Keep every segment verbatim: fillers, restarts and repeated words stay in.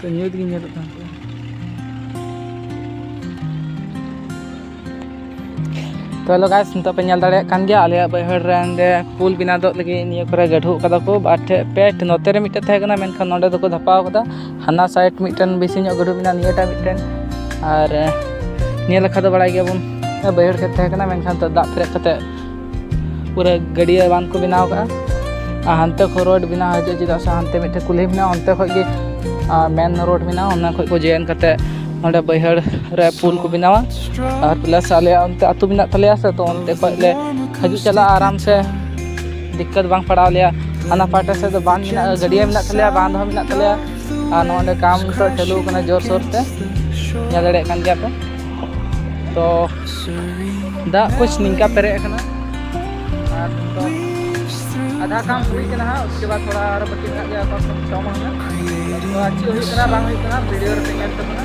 ᱛᱚ ᱧᱩᱛ ᱜᱮ ᱧᱮᱞᱚᱜ ᱠᱟᱱ ᱛᱟᱦᱮᱸ᱾ ᱛᱚ hello guys, ᱱᱤᱛᱚᱜ ᱯᱮ ᱧᱮᱞ ᱫᱟᱲᱮᱭᱟᱜ ᱠᱟᱱ ᱜᱮᱭᱟ, ᱟᱞᱮᱭᱟᱜ ᱵᱟᱹᱭᱦᱟᱹᱲ ᱨᱮ ᱚᱸᱰᱮ ᱯᱩᱞ ᱵᱮᱱᱟᱣ ᱫᱚᱜ ᱞᱟᱹᱜᱤᱫ ᱱᱤᱭᱟᱹ ᱠᱚᱨᱮ ᱜᱟᱹᱰᱷᱩ ᱠᱟᱫᱟ ᱠᱚ᱾ ᱵᱟᱨ ᱴᱷᱮᱡ, ᱯᱮ ᱴᱷᱮᱡ, ᱱᱚᱛᱮ ᱨᱮ ᱢᱤᱫᱴᱮᱡ ᱛᱟᱦᱮᱸ ᱠᱟᱱᱟ, ᱢᱮᱱᱠᱷᱟᱱ ᱱᱚᱸᱰᱮ ᱫᱚᱠᱚ ᱫᱷᱟᱯᱟᱣ ᱠᱟᱫᱟ᱾ ᱦᱟᱱᱟ side ᱢᱤᱫᱴᱮᱱ ᱵᱮᱥᱤ ᱧᱚᱜ ᱜᱟᱹᱰᱷᱩ ᱢᱮᱱᱟᱜᱼᱟ, ᱱᱤᱭᱟᱹᱴᱟᱜ ᱢᱤᱫᱴᱮᱱ᱾ ᱟᱨ ᱱᱤᱭᱟᱹ ᱞᱮᱠᱟ ᱫᱚ ᱵᱟᱲᱟᱭ ᱜᱮᱭᱟᱵᱚᱱ, ᱵᱟᱹᱭᱦᱟᱹᱲ ᱠᱷᱮᱛ ᱛᱟᱦᱮᱸ ᱠᱟᱱᱟ, ᱢᱮᱱᱠᱷᱟᱱ ᱱᱤᱛᱚᱜ ᱫᱟᱜ ᱯᱮᱨᱮᱡ ᱠᱟᱛᱮ ᱯᱩᱨᱟᱹ ᱜᱟᱹᱰᱭᱟᱹ ᱵᱟᱸᱫᱷ ᱠᱚ ᱵᱮᱱᱟᱣ ᱠᱟᱜᱼᱟ᱾ ᱟᱨ ᱦᱟᱱᱛᱮ ᱠᱷᱚᱱ ᱨᱳᱰ ᱵᱮᱱᱟᱣ ᱦᱤᱡᱩᱜᱼᱟ, ᱪᱮᱫᱟᱜ ᱥᱮ ᱦᱟᱱᱛᱮ ᱢᱤᱫᱴᱮᱱ ᱠᱩᱞᱦᱤ ᱢᱮᱱᱟᱜᱼᱟ, ᱚᱱᱛᱮ ᱠᱷᱚᱱ ᱜᱮ ᱢᱮᱱ ᱨᱳᱰ ᱢᱮᱱᱟᱜᱼᱟ, ᱚᱱᱟ ᱠᱷᱚᱱ ᱠᱚ ᱡᱚᱭᱮᱱ ᱠᱟᱛᱮ ᱱᱚᱸᱰᱮ ᱵᱟᱹᱭᱦᱟᱹᱲ ᱨᱮ ᱯᱩᱞ ᱠᱚ ᱵᱮᱱᱟᱣᱟ᱾ ᱟᱨ plus ᱟᱞᱮᱭᱟᱜ ᱚᱱᱛᱮ ᱟᱹᱛᱩ ᱢᱮᱱᱟᱜ ᱛᱟᱞᱮᱭᱟ ᱥᱮ, ᱛᱚ ᱚᱱᱛᱮ ᱠᱷᱚᱱ ᱞᱮ ᱦᱤᱡᱩᱜ ᱪᱟᱞᱟᱜᱼᱟ ᱟᱨᱟᱢ ᱥᱮ, ᱫᱤᱠᱠᱟᱛ ᱵᱟᱝ ᱯᱟᱲᱟᱣ ᱞᱮᱭᱟ᱾ ᱦᱟᱱᱟ ᱯᱟᱦᱴᱟ ᱥᱮᱫ ᱫᱚ ᱵᱟᱸᱫᱷ ᱢᱮᱱᱟᱜᱼᱟ, ᱜᱟᱹᱰᱭᱟᱹ ᱢᱮᱱᱟᱜ ᱛᱟᱞᱮᱭᱟ, ᱵᱟᱸᱫᱷ ᱦᱚᱸ ᱢᱮᱱᱟᱜ ᱛᱟᱞᱮᱭᱟ᱾ ᱟᱨ ᱱᱚᱸᱰᱮ ᱠᱟᱢ ᱱᱤᱛᱚᱜ ᱪᱟᱹᱞᱩ ᱠᱟᱱᱟ ᱡᱳᱨᱥᱳᱨ ᱛᱮ, ᱧᱮᱞ ᱫᱟᱲᱮᱭᱟᱜ ᱠᱟᱱ ᱜᱮᱭᱟ ᱯᱮ᱾ ᱛᱚ ᱫᱟᱜ ᱠᱩᱪ ᱱᱤᱝᱠᱟ ᱯᱮᱨᱮᱡ ᱟᱠᱟᱱᱟ᱾ ᱟᱨ ᱱᱤᱛᱚᱜ ᱟᱫᱷᱟ ᱠᱟᱢ ᱦᱩᱭ ᱠᱟᱱᱟ ᱦᱟᱸᱜ, ᱩᱥᱠᱮ ᱵᱟᱫ ᱛᱷᱚᱲᱟ ᱟᱨ ᱵᱟᱹᱠᱤ ᱢᱮᱱᱟᱜ ᱜᱮᱭᱟ, ᱠᱚᱢ ᱥᱮ ᱠᱚᱢ ᱪᱷᱚ ᱢᱟᱦᱱᱟ᱾ ᱛᱚ ᱟᱨ ᱪᱮᱫ ᱦᱩᱭᱩᱜ ᱠᱟᱱᱟ ᱵᱟᱝ ᱦᱩᱭᱩᱜ ᱠᱟᱱᱟ, ᱵᱷᱤᱰᱤᱭᱳ ᱨᱮᱯᱮ ᱧᱮᱞ ᱛᱟᱵᱚᱱᱟ᱾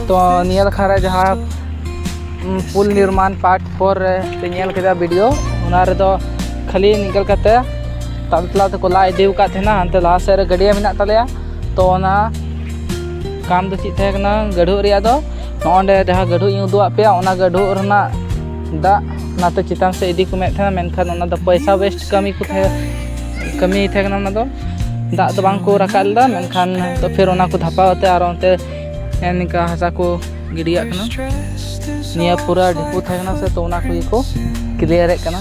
ᱛᱚ ᱱᱤᱭᱟᱹ ᱞᱮᱠᱷᱟ ᱨᱮ ᱡᱟᱦᱟᱸ ᱯᱩᱞ ᱱᱤᱨᱢᱟᱱ part four ᱨᱮ ᱯᱮ ᱧᱮᱞ ᱠᱮᱫᱟ ᱵᱷᱤᱰᱤᱭᱳ, ᱚᱱᱟ ᱨᱮᱫᱚ ᱠᱷᱟᱹᱞᱤ ᱱᱤᱝᱠᱟᱹ ᱠᱟᱛᱮ ᱛᱟᱞᱟ ᱛᱟᱞᱟ ᱛᱮᱠᱚ ᱞᱟ ᱤᱫᱤ ᱟᱠᱟᱫ ᱛᱟᱦᱮᱱᱟ᱾ ᱦᱟᱱᱛᱮ ᱞᱟᱦᱟ ᱥᱮᱫ ᱨᱮ ᱜᱟᱹᱰᱭᱟᱹ ᱢᱮᱱᱟᱜ ᱛᱟᱞᱮᱭᱟ, ᱛᱚ ᱚᱱᱟ ᱠᱟᱢ ᱫᱚ ᱪᱮᱫ ᱛᱟᱦᱮᱸ ᱠᱟᱱᱟ, ᱜᱟᱹᱰᱷᱩᱜ ᱨᱮᱭᱟᱜ ᱫᱚ ᱱᱚᱜᱼᱚᱸᱰᱮ ᱡᱟᱦᱟᱸ ᱜᱟᱹᱰᱷᱩᱜ ᱤᱧ ᱩᱫᱩᱜ ᱟᱫ ᱯᱮᱭᱟ, ᱚᱱᱟ ᱜᱟᱹᱰᱷᱩᱜ ᱨᱮᱱᱟᱜ ᱫᱟᱜ ᱱᱟᱛᱮ ᱪᱮᱛᱟᱱ ᱥᱮᱫ ᱤᱫᱤ ᱠᱚ ᱢᱮᱱᱮᱫ ᱛᱟᱦᱮᱱᱟ, ᱢᱮᱱᱠᱷᱟᱱ ᱚᱱᱟ ᱫᱚ ᱯᱚᱭᱥᱟ waste ᱠᱟᱹᱢᱤ ᱠᱚ ᱛᱟᱦᱮᱸ, ᱠᱟᱹᱢᱤ ᱛᱟᱦᱮᱸ ᱠᱟᱱᱟ ᱚᱱᱟ ᱫᱚ᱾ ᱫᱟᱜ ᱫᱚ ᱵᱟᱝ ᱠᱚ ᱨᱟᱠᱟᱵ ᱞᱮᱫᱟ, ᱢᱮᱱᱠᱷᱟᱱ ᱛᱚ ᱯᱷᱤᱨ ᱚᱱᱟ ᱠᱚ ᱫᱷᱟᱯᱟᱣ ᱠᱟᱛᱮ ᱟᱨ ᱚᱱᱛᱮ ᱱᱤᱝᱠᱟ ᱦᱟᱥᱟ ᱠᱚ ᱜᱤᱰᱤᱭᱟᱜ ᱠᱟᱱᱟ᱾ ᱱᱤᱭᱟᱹ ᱯᱩᱨᱟᱹ ᱰᱷᱤᱯᱩ ᱛᱟᱦᱮᱸ ᱠᱟᱱᱟ ᱥᱮ, ᱛᱚ ᱚᱱᱟ ᱠᱚᱜᱮ ᱠᱚ clear ᱮᱫ ᱠᱟᱱᱟ᱾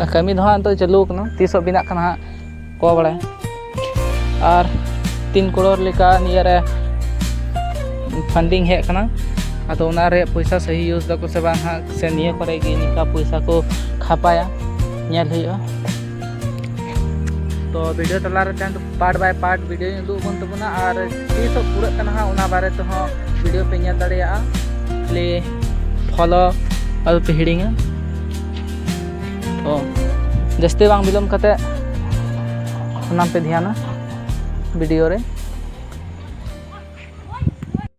ᱟᱨ ᱠᱟᱹᱢᱤ ᱫᱚ ᱦᱟᱸᱜ ᱱᱤᱛᱚᱜ ᱪᱟᱹᱞᱩ ᱟᱠᱟᱱᱟ, ᱛᱤᱥᱚᱜ ᱵᱮᱱᱟᱜ ᱠᱟᱱᱟ ᱦᱟᱸᱜ ᱚᱠᱚᱭ ᱵᱟᱲᱟᱭ᱾ ᱟᱨ ᱛᱤᱱ ᱠᱨᱳᱲ ᱞᱮᱠᱟ ᱱᱤᱭᱟᱹ ᱨᱮ funding ᱦᱮᱡ ᱠᱟᱱᱟ, ᱟᱫᱚ ᱚᱱᱟ ᱨᱮᱭᱟᱜ ᱯᱚᱭᱥᱟ ᱥᱟᱹᱦᱤ use ᱫᱟᱠᱚ ᱥᱮ ᱵᱟᱝ ᱦᱟᱸᱜ, ᱥᱮ ᱱᱤᱭᱟᱹ ᱠᱚᱨᱮ ᱜᱮ ᱱᱤᱝᱠᱟ ᱯᱚᱭᱥᱟ ᱠᱚ ᱠᱷᱟᱯᱟᱭᱟ, ᱧᱮᱞ ᱦᱩᱭᱩᱜᱼᱟ᱾ ᱛᱚ ᱵᱷᱤᱰᱤᱭᱳ ᱛᱟᱞᱟ ᱨᱮ ᱛᱟᱭᱚᱢ ᱫᱚ part by part ᱵᱷᱤᱰᱤᱭᱳᱧ ᱩᱫᱩᱜ ᱟᱵᱚᱱ ᱛᱟᱵᱚᱱᱟ, ᱟᱨ ᱛᱤᱥᱚᱜ ᱯᱩᱨᱟᱹᱜ ᱠᱟᱱᱟ ᱦᱟᱸᱜ ᱚᱱᱟ ᱵᱟᱨᱮ ᱛᱮᱦᱚᱸ ᱵᱷᱤᱰᱤᱭᱳ ᱯᱮ ᱧᱮᱞ ᱫᱟᱲᱮᱭᱟᱜᱼᱟ᱾ ᱠᱷᱟᱹᱞᱤ follow ᱟᱞᱚ ᱯᱮ ᱦᱤᱲᱤᱧᱟ᱾ ᱛᱚ ᱡᱟᱹᱥᱛᱤ ᱵᱟᱝ ᱵᱤᱞᱚᱢ ᱠᱟᱛᱮ ᱥᱟᱱᱟᱢ ᱯᱮ ᱫᱷᱮᱭᱟᱱᱟ ᱵᱷᱤᱰᱤᱭᱳ ᱨᱮ᱾